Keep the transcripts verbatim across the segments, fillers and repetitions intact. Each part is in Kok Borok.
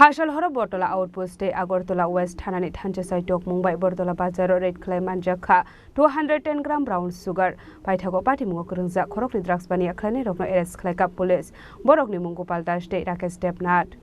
Phasal horo Bortola Outpost tei Agartala West thanani thansa sai tokmung bai Bortola bazaro raid khlai manjak kha two hundred ten gram brown sugar. Paithago patimungo kwrwngjak khoroknwi drugs baniya khlainairokno arrest khlaikha police. Borokni mung Gopal Das tei Rakesh Debnath.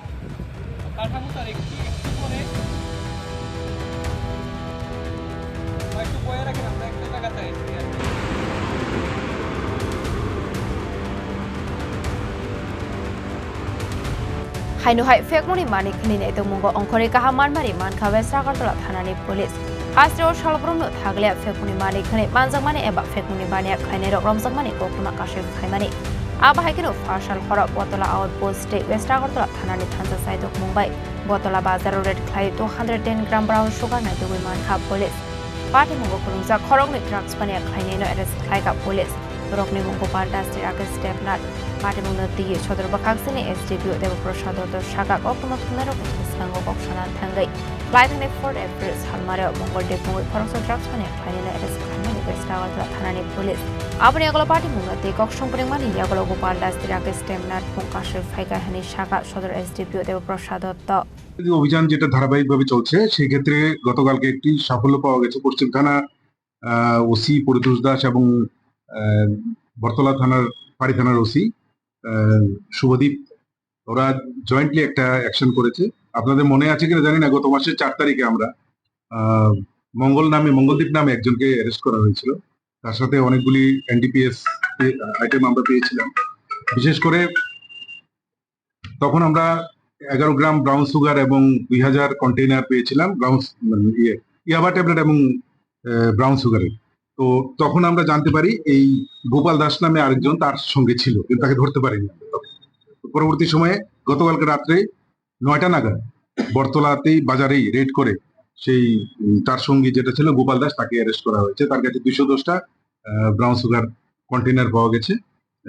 Haino hai phekmungni manik hwnwi naitokmungo ongkhorwi kaham manmari mankha West Agartala thanani police. Hasteo salbrumno thaglia phekmungni manik hwnwi manjakmani eba phekmungni baniya khlainairok romjakmani koktwma kasui phaimani. Abo hai kheno phasal horo Bortola Outpost tei West Agartala thanani thansa sai tokmung bai Bortola bazaro raid khlai two hundred ten gram brown sugar naitugwi mankha police. Patimungo kwrwngjak khoroknwi drugs baniya khlainaino arrest khlaikha police. Borokni mung Gopal Das tei Rakesh Debnath. Patimungno twiwi sodor bwkhaksini S D P O Debaprasad Dotto sakha koktwma thumnairokni bwskango kok sana thangwi. Khlai thangni fourth April salmareo Mongol depungwi khoroksa drugs baniya khlainaino arrest khlaimani West Agartala thanani police. Aboni agolo patimungno tei kok songpringmani yagulo Gopal Das tei Rakesh Debnath mung kasui phaikha hwnwi sakha sodor S D P O Debaprasad Dotto. এই অভিযান যেটা ধারাবাহিকভাবে চলছে, সেই ক্ষেত্রে গতকালকে একটি সাফল্য পাওয়া গেছে। পশ্চিম থানা, আহ, ওসি পরিতোষ দাস এবং, আহ, বরতলা থানার, পাড়ি থানার ওসি, আহ, শুভদীপ, ওরা জয়েন্টলি একটা অ্যাকশন করেছে। আপনাদের মনে আছে কিনা জানি না, গত মাসের চার তারিখে আমরা, আহ, মঙ্গল নামে, মঙ্গলদীপ নামে একজনকে অ্যারেস্ট করা হয়েছিল। তার সাথে অনেকগুলি এনডিপিএস আইটেম আমরা পেয়েছিলাম। বিশেষ করে তখন আমরা এগারো গ্রাম ব্রাউন সুগার এবং দুই হাজার কন্টেইনার পেয়েছিলাম, ব্রাউন, মানে, ইয়ে, ইয়াবা ট্যাবলেট এবং, আহ, ব্রাউন সুগারের। তো তখন আমরা জানতে পারি এই গোপাল দাস নামে আরেকজন তার সঙ্গে ছিল, কিন্তু তাকে ধরতে পারিনি। তো পরবর্তী সময়ে গতকালকে রাত্রে নয়টা নাগাদ বটতলাতেই বাজারেই রেড করে সেই, উম, তার সঙ্গী যেটা ছিল গোপাল দাস, তাকে অ্যারেস্ট করা হয়েছে। তার কাছে দুইশো দশটা, আহ, ব্রাউন সুগার কন্টেইনার পাওয়া গেছে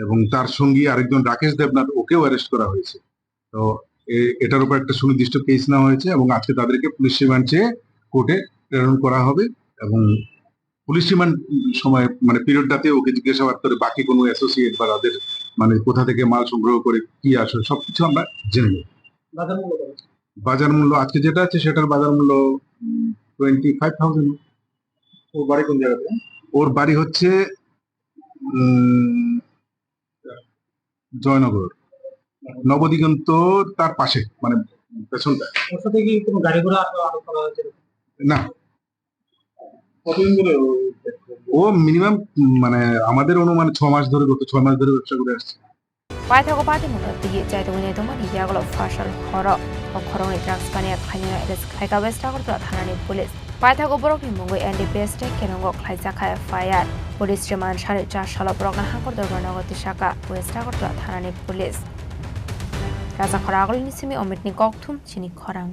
এবং তার সঙ্গী আরেকজন রাকেশ দেবনাথ, ওকেও অ্যারেস্ট করা হয়েছে। তো এ-, এটার উপর একটা সুনির্দিষ্ট কেস নেওয়া হয়েছে এবং আজকে তাদেরকে পুলিশ রিমান্ড চেয়ে কোর্টে প্রেরণ করা হবে এবং পুলিশ রিমান্ড সময়, মানে, পিরিয়ডটাতে ওকে জিজ্ঞাসাবাদ করে বাকি কোনো অ্যাসোসিয়েট বা তাদের, মানে, কোথা থেকে মাল সংগ্রহ করে কি আসে সবকিছু আমরা জেনে নেব। বাজার মূল্য কত? বাজার মূল্য আজকে যেটা আছে সেটার বাজার মূল্য, উম, টোয়েন্টি ফাইভ থাউজেন্ড। ওর বাড়ি কোন জায়গাতে? ওর বাড়ি হচ্ছে, উম, জয়নগর, নবদিগন্ত তার পাশে, মানে, পেছনটা। ওর সাথে কি কোনো গাড়ি ঘোড়া আটক, আটক করা হয়েছে? না। কতদিন ধরে ও ব্যবসা করে? ও মিনিমাম, মানে, আমাদের অনুমানে ছ মাস ধরে, গত ছ মাস ধরে ব্যবসা করে আসছে। Paithago patimungno twiwi chaitugwi naitongmani yagulo phasal horo o khoroknwi drugs baniya khlainino arrest khlaikha West Agartala thanani police. Paithago borokni mungwi N D P S tei Kenongo khlaijakha F I R. Police remand sanwi char salo borokno Hangkor Dorbar nogo tisakha West Agartala thanani police. Rajakhor Agulini simi Omitni kokthum chini khorang.